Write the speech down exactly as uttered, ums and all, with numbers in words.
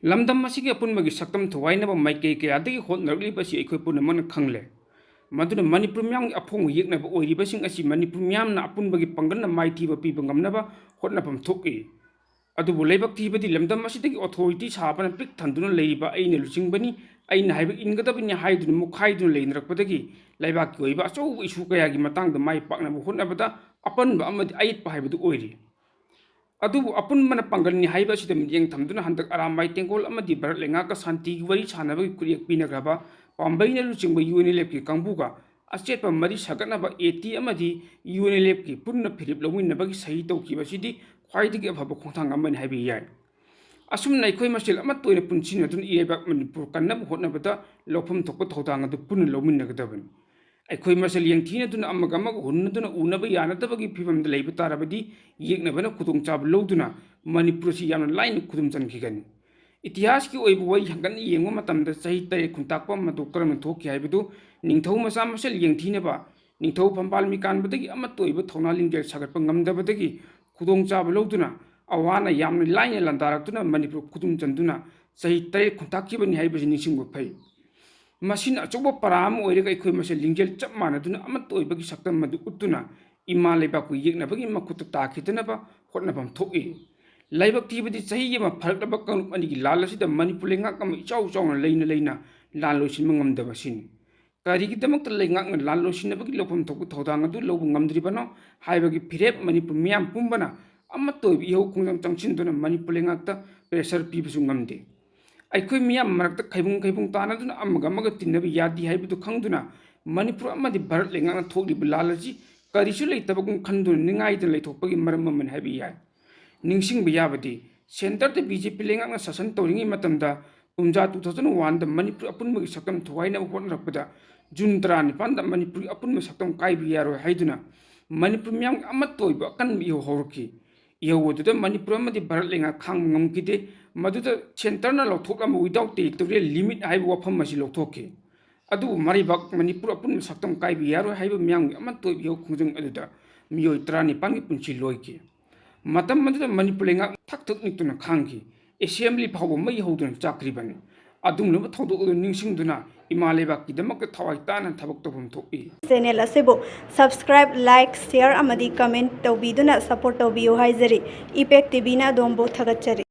ꯂꯝꯗꯝ ꯑꯁꯤꯒꯤ ꯑꯄꯨꯟꯕꯒꯤ ꯁꯛꯇꯝ ꯊꯨꯒꯥꯏꯅꯕ ꯃꯥꯏꯀꯩ ꯀꯌꯥꯗꯒꯤ ꯍꯣꯠꯅꯔꯛꯂꯤꯕ ꯑꯁꯤ ꯑꯩꯈꯣꯏ ꯄꯨꯝꯅꯃꯛꯅ ꯈꯪꯂꯦ꯫ ꯃꯗꯨꯅ ꯃꯅꯤꯄꯨꯔ ꯃꯤꯌꯥꯝꯒꯤ ꯑꯐꯣꯡꯕ ꯌꯦꯛꯅꯕ ꯑꯣꯏꯔꯤꯕꯁꯤꯡ ꯑꯁꯤ ꯃꯅꯤꯄꯨꯔ ꯃꯤꯌꯥꯝꯅ ꯑꯄꯨꯟꯕꯒꯤ ꯄꯥꯡꯒꯜꯅ ꯃꯥꯏꯊꯤꯕ ꯄꯤꯕ ꯉꯝꯅꯕ ꯍꯣꯠꯅꯐꯝ ꯊꯣꯛꯏ꯫ ꯑꯗꯨꯕꯨ ꯂꯩꯕꯥꯛ ꯊꯤꯕꯗꯤ ꯂꯝꯗꯝ ꯑꯁꯤꯗꯒꯤ ꯑꯣꯊꯣꯔꯤꯇꯤ ꯁꯥꯕꯅ ꯄꯤꯛ ꯊꯟꯗꯨꯅ ꯂꯩꯔꯤꯕ, "ꯑꯩꯅ ꯂꯨꯆꯤꯡꯕꯅꯤ, ꯑꯩꯅ ꯍꯥꯏꯕ ꯏꯟꯒꯗꯕꯅꯤ" ꯍꯥꯏꯗꯨꯅ ꯃꯨꯛꯈꯥꯏꯗꯨꯅ ꯂꯩꯅꯔꯛꯄꯗꯒꯤ ꯂꯩꯕꯥꯛꯀꯤ ꯑꯣꯏꯕ ꯑꯆꯧꯕ ꯏꯁꯨ ꯀꯌꯥꯒꯤ ꯃꯇꯥꯡꯗ ꯃꯥꯏ ꯄꯥꯛꯅꯕ ꯍꯣꯠꯅꯕꯗ ꯑꯄꯟꯕ ꯑꯃꯗꯤ ꯑꯌꯦꯠꯄ ꯍꯥꯏꯕꯗꯨ ꯑꯣꯏꯔꯤ꯫ ꯑꯗꯨꯕꯨ ꯑꯄꯨꯟꯕꯅ ꯄꯥꯡꯒꯜꯅꯤ ꯍꯥꯏꯕ ꯑꯁꯤꯗ ꯃꯤꯠꯌꯦꯡ ꯊꯝꯗꯨꯅ ꯍꯟꯗꯛ ꯑꯔꯥꯝꯕꯥꯏ ꯇꯦꯡꯒꯣꯜ ꯑꯃꯗꯤ ꯚꯥꯔꯠ ꯂꯩꯉꯥꯛꯀ ꯁꯥꯟꯇꯤꯒꯤ ꯋꯥꯔꯤ ꯁꯥꯟꯅꯕꯒꯤ ꯈꯨꯠꯌꯦꯛ ꯄꯤꯅꯈ꯭ꯔꯕ ꯄꯥꯝꯕꯩꯅ ꯂꯨꯆꯤꯡꯕ ꯌꯨ ꯑꯦꯟ ꯑꯦꯜ ꯑꯦꯐꯀꯤ ꯀꯥꯡꯕꯨꯒ ꯑꯆꯦꯠꯄ ꯃꯔꯤ ꯁꯥꯒꯠꯅꯕ ꯑꯦ ꯇꯤ ꯑꯃꯗꯤ ꯌꯨ ꯑꯦꯟ ꯑꯦꯜ ꯑꯦꯐꯀꯤ ꯄꯨꯟꯅ ꯐꯤꯔꯦꯞ ꯂꯧꯃꯤꯟꯅꯕꯒꯤ ꯁꯍꯤ ꯇꯧꯈꯤꯕ ꯑꯁꯤꯗꯤ ꯈ꯭ꯋꯥꯏꯗꯒꯤ ꯑꯐꯕ ꯈꯣꯡꯊꯥꯡ ꯑꯃꯅꯤ ꯍꯥꯏꯕ ꯌꯥꯏ꯫ ꯑꯁꯨꯝꯅ ꯑꯩꯈꯣꯏ ꯃꯁꯦꯜ ꯑꯃꯠꯇ ꯑꯣꯏꯅ ꯄꯨꯟꯁꯤꯟꯅꯗꯨꯅ ꯏꯔꯩꯕꯥꯛ ꯃꯅꯤꯄꯨꯔ ꯀꯟꯅꯕ ꯍꯣꯠꯅꯕꯗ ꯂꯧꯐꯝ ꯊꯣꯛꯄ ꯊꯧꯗꯥꯡ ꯑꯗꯨ ꯄꯨꯟꯅ ꯂꯧꯃꯤꯟꯅꯒꯗꯕꯅꯤ꯫ ꯑꯩꯈꯣꯏ ꯃꯁꯦꯜ ꯌꯦꯡꯊꯤꯅꯗꯨꯅ ꯑꯃꯒ ꯑꯃꯒ ꯍꯨꯟꯅꯗꯨꯅ ꯎꯅꯕ ꯌꯥꯅꯗꯕꯒꯤ ꯐꯤꯕꯝꯗ ꯂꯩꯕ ꯇꯥꯔꯕꯗꯤ ꯌꯦꯛꯅꯕꯅ ꯈꯨꯗꯣꯡꯆꯥꯕ ꯂꯧꯗꯨꯅ ꯃꯅꯤꯄꯨꯔ ꯑꯁꯤ ꯌꯥꯝꯅ ꯂꯥꯏꯅ ꯈꯨꯗꯨꯝ ꯆꯟꯈꯤꯒꯅꯤ꯫ ꯏꯇꯤꯍꯥꯁꯀꯤ ꯑꯣꯏꯕ ꯋꯥꯔꯤ ꯍꯪꯒꯠꯅ ꯌꯦꯡꯕ ꯃꯇꯝꯗ ꯆꯍꯤ ꯇꯔꯦꯠ ꯈꯨꯟꯇꯥꯛꯄ ꯑꯃ ꯃꯇꯧ ꯀꯔꯝꯅ ꯊꯣꯛꯈꯤ ꯍꯥꯏꯕꯗꯨ ꯅꯤꯡꯊꯧ ꯃꯆꯥ ꯃꯁꯦꯜ ꯌꯦꯡꯊꯤꯅꯕ, ꯅꯤꯡꯊꯧ ꯐꯝꯕꯥꯜ ꯃꯤꯀꯥꯟꯕꯗꯒꯤ ꯑꯃꯠꯇ ꯑꯣꯏꯕ ꯊꯧꯅꯥ ꯂꯤꯡꯖꯦꯜ ꯁꯥꯒꯠꯄ ꯉꯝꯗꯕꯗꯒꯤ ꯈꯨꯗꯣꯡꯆꯥꯕ ꯂꯧꯗꯨꯅ ꯑꯋꯥꯅ ꯌꯥꯝꯅ ꯂꯥꯏꯅ ꯂꯥꯟꯗꯥꯔꯛꯇꯨꯅ ꯃꯅꯤꯄꯨꯔ ꯈꯨꯗꯨꯝ ꯆꯟꯗꯨꯅ ꯆꯍꯤ ꯇꯔꯦꯠ ꯈꯨꯟꯇꯥꯛꯈꯤꯕꯅꯤ ꯍꯥꯏꯕꯁꯤ ꯅꯤꯡꯁꯤꯡꯕ ꯐꯩ꯫ ꯃꯁꯤꯅ ꯑꯆꯧꯕ ꯄꯔꯥ ꯑꯃ ꯑꯣꯏꯔꯒ ꯑꯩꯈꯣꯏ ꯃꯁꯦꯜ ꯂꯤꯡꯖꯦꯜ ꯆꯞ ꯃꯥꯟꯅꯗꯨꯅ ꯑꯃꯠꯇ ꯑꯣꯏꯕꯒꯤ ꯁꯛꯇꯝ ꯑꯗꯨ ꯎꯠꯇꯨꯅ ꯏꯃꯥ ꯂꯩꯕꯥꯛꯄꯨ ꯌꯦꯛꯅꯕꯒꯤ ꯃꯈꯨꯠꯇ ꯇꯥꯈꯤꯗꯅꯕ ꯍꯣꯠꯅꯐꯝ ꯊꯣꯛꯏ꯫ ꯂꯥꯏꯕꯛ ꯊꯤꯕꯗꯤ ꯆꯍꯤ ꯑꯃ ꯐꯔꯛꯂꯕ ꯀꯥꯡꯂꯨꯞ ꯑꯅꯤꯒꯤ ꯂꯥꯟ ꯑꯁꯤꯗ ꯃꯅꯤꯄꯨꯔ ꯂꯩꯉꯥꯛ ꯑꯃ ꯏꯆꯥꯎ ꯆꯥꯎꯅ ꯂꯩꯅ ꯂꯩꯅ ꯂꯥꯟ ꯂꯣꯏꯁꯤꯟꯕ ꯉꯝꯗꯕ ꯑꯁꯤꯅꯤ꯫ ꯀꯔꯤꯒꯤꯗꯃꯛꯇ ꯂꯩꯉꯥꯛꯅ ꯂꯥꯟ ꯂꯣꯏꯁꯤꯟꯅꯕꯒꯤ ꯂꯧꯐꯝ ꯊꯣꯛꯄ ꯊꯧꯗꯥꯡ ꯑꯗꯨ ꯂꯧꯕ ꯉꯝꯗ꯭ꯔꯤꯕꯅꯣ ꯍꯥꯏꯕꯒꯤ ꯐꯤꯔꯦꯞ ꯃꯅꯤꯄꯨꯔ ꯃꯤꯌꯥꯝ ꯄꯨꯝꯕꯅ ꯑꯃꯠꯇ ꯑꯣꯏꯕ ꯏꯍꯧ ꯈꯣꯡꯖꯪ ꯆꯪꯁꯤꯟꯗꯨꯅ ꯃꯅꯤꯄꯨꯔ ꯂꯩꯉꯥꯛꯇ pressure ꯄꯤꯕꯁꯨ ꯉꯝꯗꯦ꯫ ꯑꯩꯈꯣꯏ ꯃꯤꯌꯥꯝ ꯃꯔꯛꯇ ꯈꯩꯕꯨꯡ ꯈꯩꯕꯨꯡ ꯇꯥꯅꯗꯨꯅ ꯑꯃꯒ ꯑꯃꯒ ꯇꯤꯟꯅꯕ ꯌꯥꯗꯦ ꯍꯥꯏꯕꯗꯨ ꯈꯪꯗꯨꯅ ꯃꯅꯤꯄꯨꯔ ꯑꯃꯗꯤ ꯚꯥꯔꯠ ꯂꯩꯉꯥꯛꯅ ꯊꯣꯛꯂꯤꯕ ꯂꯥꯜ ꯑꯁꯤ ꯀꯔꯤꯁꯨ ꯂꯩꯇꯕꯒꯨꯝ ꯈꯟꯗꯨꯅ ꯅꯤꯡꯉꯥꯏꯗꯅ ꯂꯩꯊꯣꯛꯄꯒꯤ ꯃꯔꯝ ꯑꯃꯅꯤ ꯍꯥꯏꯕ ꯌꯥꯏ꯫ ꯅꯤꯡꯁꯤꯡꯕ ꯌꯥꯕꯗꯤ, centre ꯗ ꯕꯤ ꯖꯦ ꯄꯤ ꯂꯩꯉꯥꯛꯅ ꯁꯥꯁꯟ ꯇꯧꯔꯤꯉꯩ ꯃꯇꯝꯗ ꯀꯨꯝꯖꯥ two thousand one ꯗ ꯃꯅꯤꯄꯨꯔ ꯑꯄꯨꯟꯕꯒꯤ ꯁꯛꯇꯝ ꯊꯨꯒꯥꯏꯅꯕ ꯍꯣꯠꯅꯔꯛꯄꯗ ꯖꯨꯟ ꯇꯔꯥꯅꯤꯄꯥꯟꯗ ꯃꯅꯤꯄꯨꯔꯒꯤ ꯑꯄꯨꯟꯕ ꯁꯛꯇꯝ ꯀꯥꯏꯕ ꯌꯥꯔꯣꯏ ꯍꯥꯏꯗꯨꯅ ꯃꯅꯤꯄꯨꯔ ꯃꯤꯌꯥꯝꯒꯤ ꯑꯃꯠꯇ ꯑꯣꯏꯕ ꯑꯀꯟꯕ ꯏꯍꯧ ꯍꯧꯔꯛꯈꯤ꯫ ꯏꯍꯧ ꯑꯗꯨꯗ ꯃꯅꯤꯄꯨꯔ ꯑꯃꯗꯤ ꯚꯥꯔꯠ ꯂꯩꯉꯥꯛ ꯈꯥꯡꯕ ꯉꯝꯈꯤꯗꯦ꯫ ꯃꯗꯨꯗ centre ꯅ ꯂꯧꯊꯣꯛꯂꯝꯕ without territorial limit ꯍꯥꯏꯕ ꯋꯥꯐꯝ ꯑꯁꯤ ꯂꯧꯊꯣꯛꯈꯤ꯫ ꯑꯗꯨꯕꯨ ꯃꯔꯩꯕꯥꯛ ꯃꯅꯤꯄꯨꯔ ꯑꯄꯨꯟꯕ ꯁꯛꯇꯝ ꯀꯥꯏꯕ ꯌꯥꯔꯣꯏ ꯍꯥꯏꯕ ꯃꯤꯌꯥꯝꯒꯤ ꯑꯃꯠꯇ ꯑꯣꯏꯕ ꯏꯍꯧ ꯈꯣꯡꯖꯪ ꯑꯗꯨꯗ ꯃꯤꯑꯣꯏ ꯇꯔꯥꯅꯤꯄꯥꯟꯒꯤ ꯄꯨꯟꯁꯤ ꯂꯣꯏꯈꯤ꯫ ꯃꯇꯝ ꯑꯗꯨꯗ ꯃꯅꯤꯄꯨꯔ ꯂꯩꯉꯥꯛ ꯊꯛ ꯊꯛ ꯅꯤꯛꯇꯨꯅ ꯈꯥꯡꯈꯤ꯫ ꯑꯦꯁꯦꯝꯕ꯭ꯂꯤ ꯐꯥꯎꯕ ꯃꯩ ꯍꯧꯗꯨꯅ ꯆꯥꯛꯈ꯭ꯔꯤꯕꯅꯤ꯫ ꯑꯗꯨꯒꯨꯝꯂꯕ ꯊꯧꯗꯣꯛ ꯑꯗꯨ ꯅꯤꯡꯁꯤꯡꯗꯨꯅ ꯏꯃꯥ ꯂꯩꯕꯥꯛꯀꯤꯗꯃꯛꯇ ꯊꯋꯥꯏ ꯇꯥꯅ ꯊꯕꯛ ꯇꯧꯐꯝ ꯊꯣꯛꯏ꯫ ꯆꯦꯅꯦꯜ ꯑꯁꯤꯕꯨ subscribe, like, share ꯑꯃꯗꯤ comment ꯇꯧꯕꯤꯗꯨꯅ support ꯇꯧꯕꯤꯌꯨ ꯍꯥꯏꯖꯔꯤ꯫ ꯏꯄꯦꯛ ꯇꯤꯚꯤꯅ ꯑꯗꯣꯝꯕꯨ ꯊꯥꯒꯠꯆꯔꯤ꯫